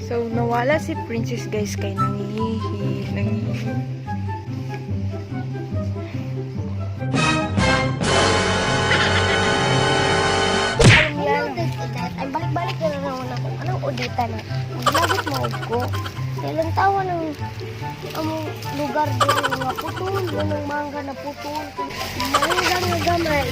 So, nawala si Princess, guys, kay nangihi, nangihi. Hello, this is Odette. Ay, balik-balik na naman ako. Anong Odita na? Maglagot mo ko. Kailan tawa ng among lugar diri nga putol, ng mangga na putol. Mangga nga gamay.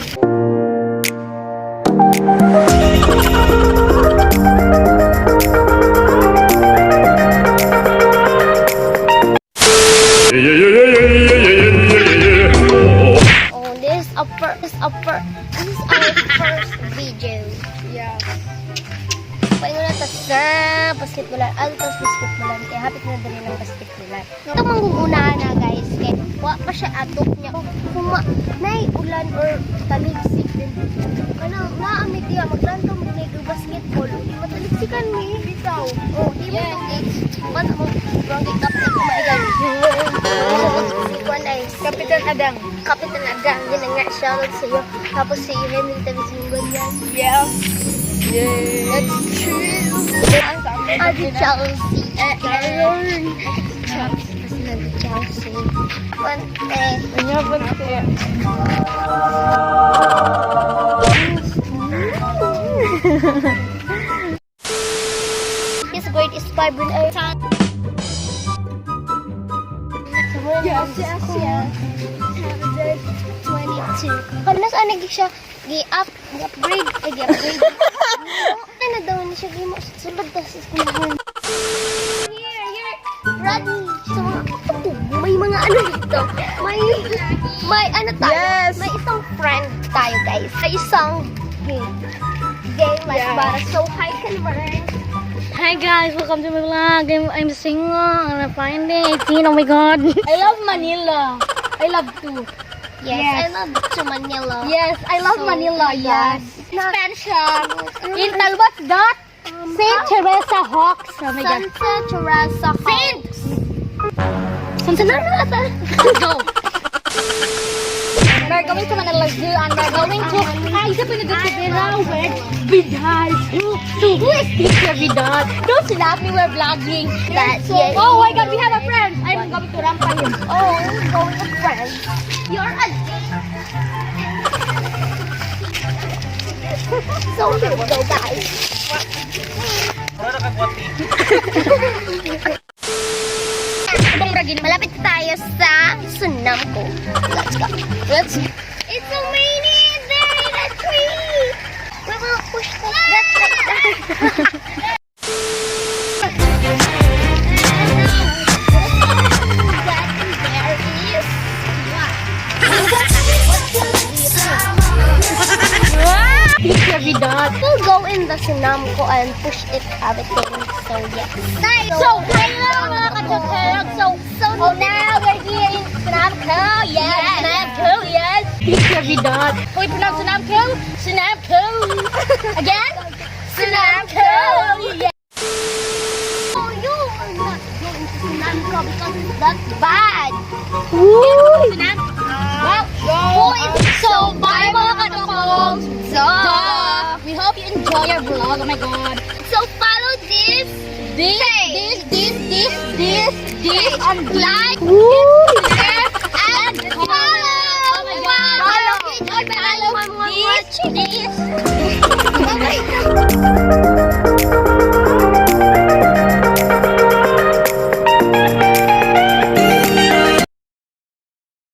Yeah. Oh. Oh, this is our first video. Yeah. Paingon na ta sa basketballan. Ah, ito sa basketballan. Kaya hapit na dali ng basketballan. Ito mangunguna na, guys. Kaya wa pa siya atok niya. Kung ma, nay ulan or taligsik din. Kana naami diya maglantaw mo na basketball. Di mataliksikan mi. Bitaw. Oh, di mo itong man mo barangay captain ko my God. Si Juan ay si Kapitan Adang. Kapitan Adang, yun na nga, shoutout sa iyo. Tapos si Henry Tavis yung ganyan. Yeah. Yay. That's true. Adi Chelsea. Aaron. Chelsea. Kasi nag Chelsea. One, eh. Ano ba kaya? His grade is 5 and 8. Yes. 22. Kanas ana gi siya gi-up, gi-upgrade, ay gi-upgrade. Ano na daw ni siya gimo sulod ta sa eskwelahan. Here, here, Rodney. Sa mga may mga ano dito. May ano tayo? Yes. May isang friend tayo, guys. May isang game. Game like para so hi can learn. Hi guys, welcome to my vlog. I'm single and I'm finally 18. Oh my God. I love Manila. I love too. Yes, I love to Manila. Yes, I love So, Manila. Yes. Expansion. Intal, what's that? Saint Teresa Hawks. Oh my God. Santa Teresa Saint. Santa. Let's go. We're going to Manila Zoo and we're going to Ay, sa pinagkakabira with Vidal. So, who is Teacher Vidal? Don't slap me, we're vlogging. That, So, yes. oh my God, we have a friend. I'm going to rampa him. Oh, I'm going to friends. You're a dick. So here we go, guys. Malapit na tayo sa Sunamco. Let's go. Let's go. It's so rainy there in a tree. We will push that like that. That there is what? Teacher Vidal. We'll go in the Sunamco and push it everything. So yes. So, hello mga kachokerog. So, oh, now we're here in Sunamco. Yes, Sunamco, yes. Teacher Vidal. Can we pronounce Sunamco? Sunamco. Again? Sunamco. Yeah. So you are not going to Sunamco because it's that bad. Sunam. Well, boys, so bye mga kachokong. So, We hope you enjoy your vlog. Oh my God. So follow this This, page. this, this, this, this, this, and Like, share, and follow. Oh my God. Follow. Follow. This, this. Bye-bye.